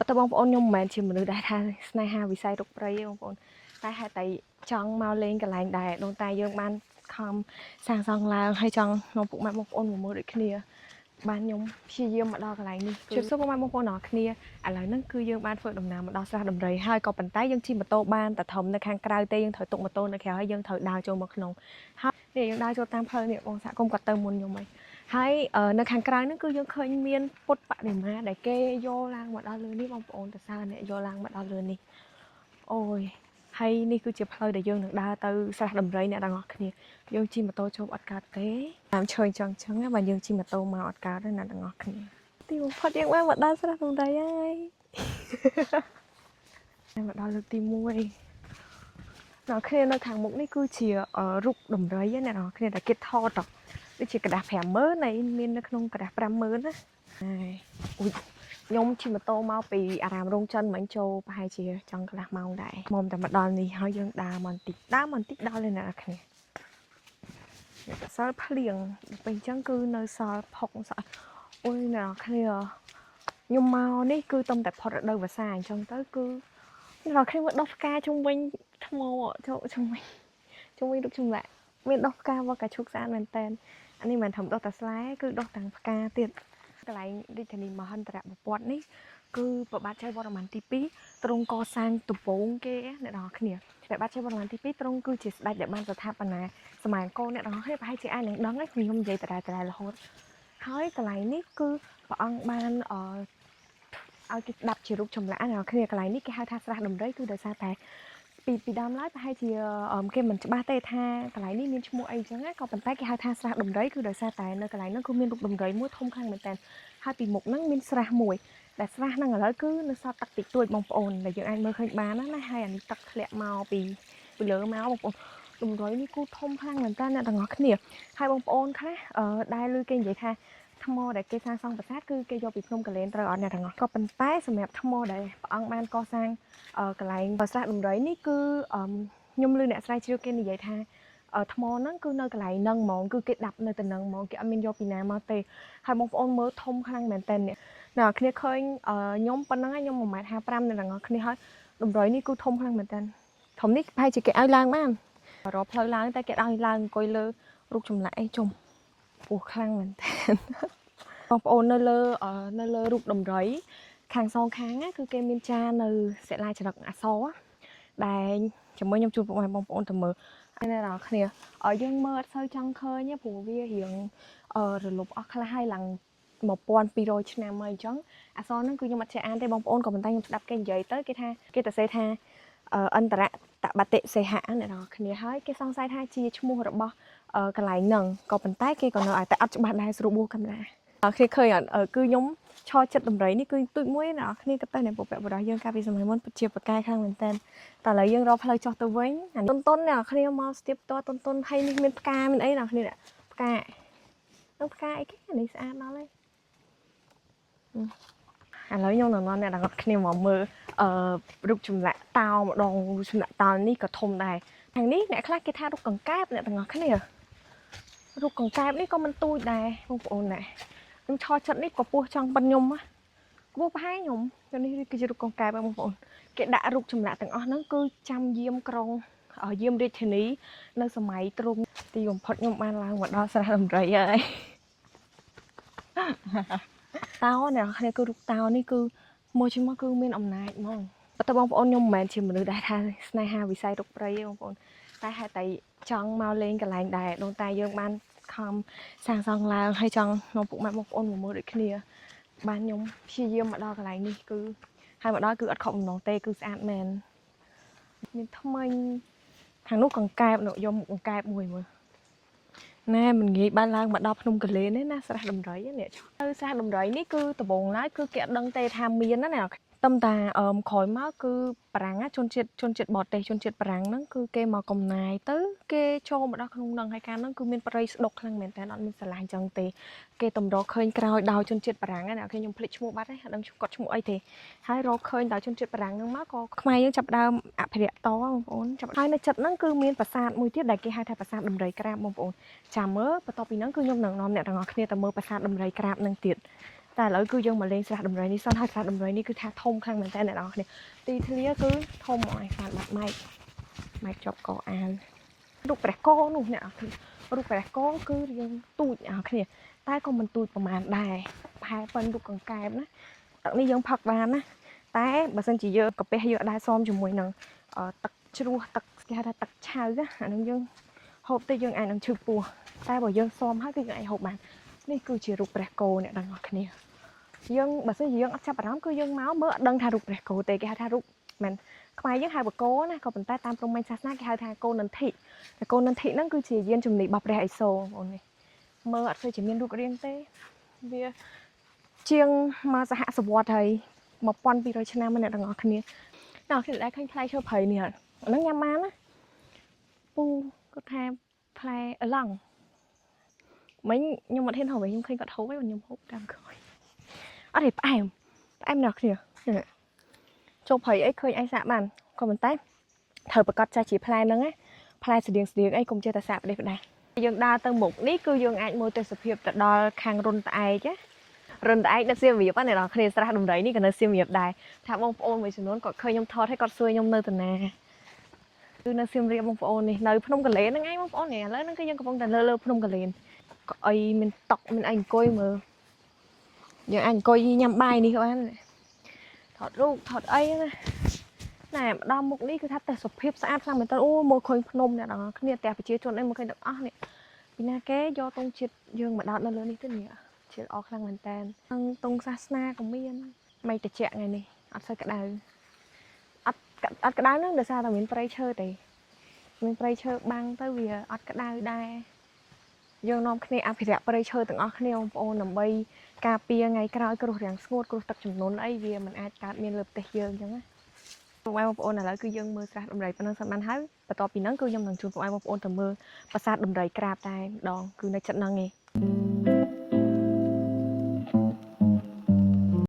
តែបងប្អូនខ្ញុំមិនមែនជាមនុស្សដែលថាស្នេហាវិស័យរុកព្រៃទេបងប្អូនតែហេតុតែចង់មកលេងកន្លែងដែលដូនតាយើងបានខំសាងសង់ឡើងហើយចង់នាំពុកម៉ែបងប្អូនមកមើលដូចគ្នាបានខ្ញុំព្យាយាមមកដល់កន្លែងនេះជម្រាបសួរពុកម៉ែបងប្អូនអរគ្នាឥឡូវហ្នឹងគឺយើងបានធ្វើដំណើរមកដល់ស្រះដំរីហើយក៏ប៉ុន្តែយើងជិះម៉ូតូបានតែធំនៅខាងក្រៅទេយើងត្រូវទុកម៉ូតូនៅក្រៅហើយយើងត្រូវដើរចូលមកក្នុងហើយនេះយើងដើរចូលតាមផ្លូវនេះបងសហគមន៍គាត់ទៅមុនខ្ញុំហើយហើយនៅខាងក្រៅហ្នឹងគឺយើងឃើញមានពុទ្ធបដិមាដែលគេយកឡើងមកដល់លើនេះបងប្អូនតើសារអ្នកយកឡើងមកដល់លើនេះអូយហើយនេះគឺជាផ្លូវដែលយើងនឹងដើរទៅស្រះដំរីអ្នកទាំងអស់គ្នាយើងជិះម៉ូតូចូលអត់កើតទេតាមឈើចង់ចឹងណាបើយើងជិះម៉ូតូមកអត់កើតទេអ្នកទាំងអស់គ្នាទីបំផុតយើងបានមកដល់ស្រះដំរីហើយមកដល់លើកទី1អ្នកគ្នានៅខាងមុខនេះគឺជារូបដំរីណាអ្នកនរគ្នាដែលគេថតដូចជាក្រដាស50000ហើយមាននៅក្នុងក្រដាស50000ណាហើយអ៊ុយខ្ញុំជិះម៉ូតូមកពីអារាមរោងចិនមិញចូលប្រហែលជាចង់កន្លះម៉ោងដែរមុំតែមកដល់នេះហើយយើងដើរមកបន្តិចដើរមកបន្តិចដល់ហើយអ្នកនរគ្នាសល់ភ្លៀងដល់ពេលអញ្ចឹងគឺនៅសល់ផុកសល់អូយអ្នកនរគ្នាខ្ញុំមកនេះគឺទំតែផុតរដូវវស្សាអញ្ចឹងទៅគឺអ្នកនរគ្នាមើលដុះផ្កាជុំវិញថ្មចូលជុំវិញជុំវិញរូបចម្លាក់មានដុះផ្កាវកាឈូកស្អាតមែនតើអានេះមិនមែនធំដុះតែស្លែគឺដុះទាំងផ្កាទៀតកន្លែងរាជធានីមហិន្ទ្របពតនេះគឺព្រះបាទជ័យវរ្ម័នទី2ទ្រង់កសាងដំបូងគេអ្នកនរគ្នាព្រះបាទជ័យវរ្ម័នទី2ទ្រង់គឺជាស្ដេចដែលបានស្ថាបនាសម័យអង្គរអ្នកនរគ្នាប្រហែលជាអាចនឹងដឹងហើយខ្ញុំនិយាយដដែលៗរហូតហើយកន្លែងនេះគឺព្រះអង្គបានអឺឲ្យគេស្ដាប់ជារូបចម្លាក់អ្នកនរគ្នាកន្លែងនេះគេហៅថាស្រះដំរីគឺដោយសារតែពីដើមឡើយប្រហែលជាគេមិនច្បាស់ទេថាកន្លែងនេះមានឈ្មោះអីចឹងណាក៏ប៉ុន្តែគេហៅថាស្រះដំរីគឺដោយសារតែនៅកន្លែងហ្នឹងគឺមានរូបដំរីមួយធំខ្លាំងមែនតើហើយពីមុខហ្នឹងមានស្រះមួយដែលស្រះហ្នឹងឥឡូវគឺនៅសល់ទឹកតិចតួចបងប្អូនដែលយើងអាចមើលឃើញបានណាហើយអានេះទឹកធ្លាក់មកពីពីលើមកបងប្អូនដំរីនេះគូធំខ្លាំងមែនតើអ្នកទាំងអស់គ្នាហើយបងប្អូនខ្លះដែលឮគេនិយាយថាថ្មដែលគេសាងសង់ប្រាសាទគឺគេយកពីភ្នំកលែនត្រូវអត់អ្នកទាំងអស់ក៏ប៉ុន្តែសម្រាប់ថ្មដែលព្រះអង្គបានកសាងកន្លែងប្រាសាទដំរីនេះគឺខ្ញុំឮអ្នកស្រាវជ្រាវគេនិយាយថាថ្មហ្នឹងគឺនៅកន្លែងហ្នឹងហ្មងគឺគេដាប់នៅទៅហ្នឹងហ្មងគេអត់មានយកពីណាមកទេហើយបងប្អូនមើលធំខ្លាំងមែនតើអ្នកគ្នាឃើញខ្ញុំប៉ុណ្ណឹងខ្ញុំ1.55ម៉ែត្រអ្នកទាំងអស់គ្នាហើយដំរីនេះគឺធំខ្លាំងមែនតើធំនេះប្រហែលជាគេឲ្យឡើងបានរកផ្លូវឡើងតែគេឲ្យឡើងអង្គុយលើរូបចម្លាក់អីជុំពោះខ្លាំងមែនតើបងប្អូននៅលើនៅលើរូបដំរីខាងសងខាងណាគឺគេមានចារនៅសិលាចារឹកអក្សរដែលជាមួយខ្ញុំជូនពុកម៉ែបងប្អូនទៅមើលអ្នកនរគ្នាឲ្យយើងមើលអត់សូវចង់ឃើញទេព្រោះវារៀងរលប់អស់ខ្លះហើយឡើង1200ឆ្នាំហើយអញ្ចឹងអក្សរហ្នឹងគឺខ្ញុំអត់ចេះអានទេបងប្អូនក៏ប៉ុន្តែខ្ញុំស្ដាប់គេនិយាយទៅគេថាគេទៅសេថាអន្តរតបតិសេហៈអ្នកនរគ្នាហើយគេសង្ស័យថាជាឈ្មោះរបស់កន្លែងហ្នឹងក៏ប៉ុន្តែគេក៏នៅតែអត់ច្បាស់ដែរស្រួលបួកាមេរ៉ាគ្នាឃើញអត់គឺខ្ញុំឈរចិត្តដំរីនេះគឺទូចមួយអ្នកនរគ្នាក៏ទៅអ្នកពុកបរោះយើងកាលពីសម័យមុនពិតជាប្រកែខ្លាំងមែនតើតែឥឡូវយើងរកផ្លូវចុះទៅវិញអាតុនតុនអ្នកនរគ្នាមកស្ទាបតតុនតុនហើយនេះមានផ្កាមានអីអ្នកនរគ្នាផ្កានឹងផ្កាអីគេនេះស្អាតដល់ហើយឥឡូវខ្ញុំនឹងនាំអ្នកទាំងអស់គ្នាមកមើលអឺរូបចម្លាក់តោម្ដងរូបចម្លាក់តោនេះក៏ធំដែរខាងនេះអ្នកខ្លះគេថារូបកង្កែបអ្នកទាំងអស់គ្នារូបកង្កែបនេះក៏មិនទូចដែរបងប្អូនណាខ្ញុំឈរចិត្តនេះក៏ពោះចង់ប៉ុនខ្ញុំណាពោះប្រហែលខ្ញុំនេះគឺជារូបកង្កែបបងប្អូនគេដាក់រូបចម្លាក់ទាំងអស់ហ្នឹងគឺចាំយាមក្រុងយាមរាជធានីនៅសម័យទ្រង់ទីបំផុតខ្ញុំបានឡើងមកដល់ស្រះដំរីហើយតោអ្នកគ្នាគឺរូបតោនេះគឺមកជិះមកគឺមានអំណាចហ្មងតែបងប្អូនខ្ញុំមិនមែនជាមនុស្សដែលថាស្នេហាវិស័យរុកព្រៃទេបងប្អូនតែហេតុតែចង់មកលេងកន្លែងដែលដូនតាយើងបានខំសាងសង់ឡើងហើយចង់នាំពុកម៉ែបងប្អូនមកមើលដូចគ្នាបានខ្ញុំព្យាយាមមកដល់កន្លែងនេះគឺហើយមកដល់គឺអត់ខកបំណងទេគឺស្អាតមែនមានថ្មិញខាងនោះកង្កែបនោះយកមុខកង្កែបមួយមើលណែមិនងាយបានឡើងមកដល់ភ្នំកលែនទេណាស្រះដំរីនេះទៅស្រះដំរីនេះគឺដំបងឡើយគឺគេអត់ដឹងទេថាមានណាអ្នកតំតាអឺក្រោយមកគឺបារាំងជនជាតិបរទេសជនជាតិបារាំងហ្នឹងគឺគេមកកំណាយទៅគេចូលមកដល់ក្នុងហ្នឹងហើយកាលហ្នឹងគឺមានព្រៃស្ដុកខ្លាំងមែនតើអត់មានស្រឡាញ់ចឹងទេគេតម្រកឃើញក្រោយដោយជនជាតិបារាំងណាគេខ្ញុំភ្លេចឈ្មោះបាត់ហើយអត់ដឹងគាត់ឈ្មោះអីទេហើយរកឃើញដោយជនជាតិបារាំងហ្នឹងមកក៏ខ្មែរយើងចាប់ដើមអភិរក្សតបងប្អូនចាប់ហើយនៅចិត្តហ្នឹងគឺមានប្រាសាទមួយទៀតដែលគេហៅថាប្រាសាទដំរីក្រាបបងប្អូនចាំមើលបន្ទាប់ពីហ្នឹងគឺខ្ញុំនឹងនាំអ្នកទាំងអស់គ្នាទៅមើលប្រាសាទដំរីក្រាបហ្នឹងទៀត តែឥឡូវគឺយើងមកលេងស្រះដំរីនេះសិនហើយស្រះដំរីនេះគឺថាធំខ្លាំងមែនតើអ្នកនរគ្នាទីធ្លាគឺធំមកឯស្អាតបាត់ម៉ែកម៉ែកជាប់កអាវរូបព្រះកោនោះអ្នកនរគ្នារូបព្រះកោគឺរៀងទូចអ្នកនរគ្នាតែក៏មិនទូចប្រហែលដែរប្រហែលប៉ុនរូបកង្កែបណាទឹកនេះយើងផឹកបានណាតែបើសិនជាយើងកាពះយើងអត់ដែរសមជាមួយនឹងទឹកជ្រោះទឹកគេហៅថាទឹកឆៅណាអានឹងយើងហូបទៅយើងអាចនឹងឈឺពោះតែបើយើងសមហើយគឺយើងអាចហូបបាននេះគឺជារូបព្រះគោអ្នកទាំងអស់គ្នាយើងបើសិនជាយើងអត់ចាប់អារម្មណ៍គឺយើងមកមើលអត់ដឹងថារូបព្រះគោទេគេហៅថារូបមិនខ្មែរយើងហៅបកោណាក៏ប៉ុន្តែតាមព្រហ្មញ្ញសាសនាគេហៅថាគោនន្ទិតែគោនន្ទិហ្នឹងគឺជាយានជំនិះរបស់ព្រះឥសូរបងប្អូននេះមើលអត់សូវជាមានរូបរាងទេវាជាងមកសហសវត្សហើយ1200ឆ្នាំអ្នកទាំងអស់គ្នាអ្នកគ្នាដែលឃើញផ្លែឈើព្រៃនេះអត់អាហ្នឹងញ៉ាំបានណាពូគាត់ថាផ្លែអឡង់មិញខ្ញុំអត់ហ៊ានហូបទេខ្ញុំឃើញគាត់ហូបហើយខ្ញុំហូបតាមក្រោយអត់ទេផ្អែមផ្អែមអ្នកគ្នានេះចូលព្រៃអីឃើញអីសាក់បានក៏ប៉ុន្តែត្រូវប្រកាសចាស់ជាផ្លែហ្នឹងណាផ្លែស្តៀងស្តៀងអីកុំចេះតែសាក់ផ្ដេសផ្ដាស់យើងដើរទៅមុខនេះគឺយើងអាចមើលទេសភាពទៅដល់ខាងរុនត្អែកណារុនត្អែកនៅសៀមរាបណាអ្នកនរគ្នាស្រះដំរីនេះក៏នៅសៀមរាបដែរថាបងប្អូនមួយចំនួនគាត់ឃើញខ្ញុំថតហើយគាត់សួរខ្ញុំនៅតាណាគឺនៅសៀមរាបបងប្អូននេះនៅភ្នំកលែនហ្នឹងឯងបងប្អូននេះឥឡូវហ្នឹងគឺយើងកំពុងតែលើភ្នំកលែនកៅអីមានតុកមានអីអង្គុយមើលយើងអាចអង្គុយញ៉ាំបាយនេះក៏បានថតរូបថតអីណាណែម្ដងមុខនេះគឺថាទេសភាពស្អាតខ្លាំងមែនតើអូមើលឃើញភ្នំអ្នកនរគ្នាផ្ទះប្រជាជនអីមើលឃើញទាំងអស់នេះពីណាគេយកទង់ជាតិយើងមកដោតនៅលើនេះទៅនេះជាតិល្អខ្លាំងមែនតើនឹងទង់សាសនាក៏មានមិនតិចថ្ងៃនេះអត់សូវក្តៅអត់អត់ក្តៅហ្នឹងដោយសារតែមានព្រៃឈើទេមានព្រៃឈើបាំងទៅវាអត់ក្តៅដែរយើងនាំគ្នាអភិរក្សព្រៃឈើទាំងអស់គ្នាបងប្អូនដើម្បីការពារថ្ងៃក្រោយគ្រោះរាំងស្ងួតគ្រោះទឹកជំនន់អីវាមិនអាចកើតមានលើប្រទេសយើងអញ្ចឹងណាពុកម៉ែបងប្អូនឥឡូវគឺយើងមើលស្រះដំរីប៉ុណ្ណឹងសិនបានហើយបន្ទាប់ពីហ្នឹងគឺខ្ញុំនឹងជូនពុកម៉ែបងប្អូនទៅមើលប្រាសាទដំរីក្រាបតែម្ដងគឺនៅចិត្តហ្នឹងឯង។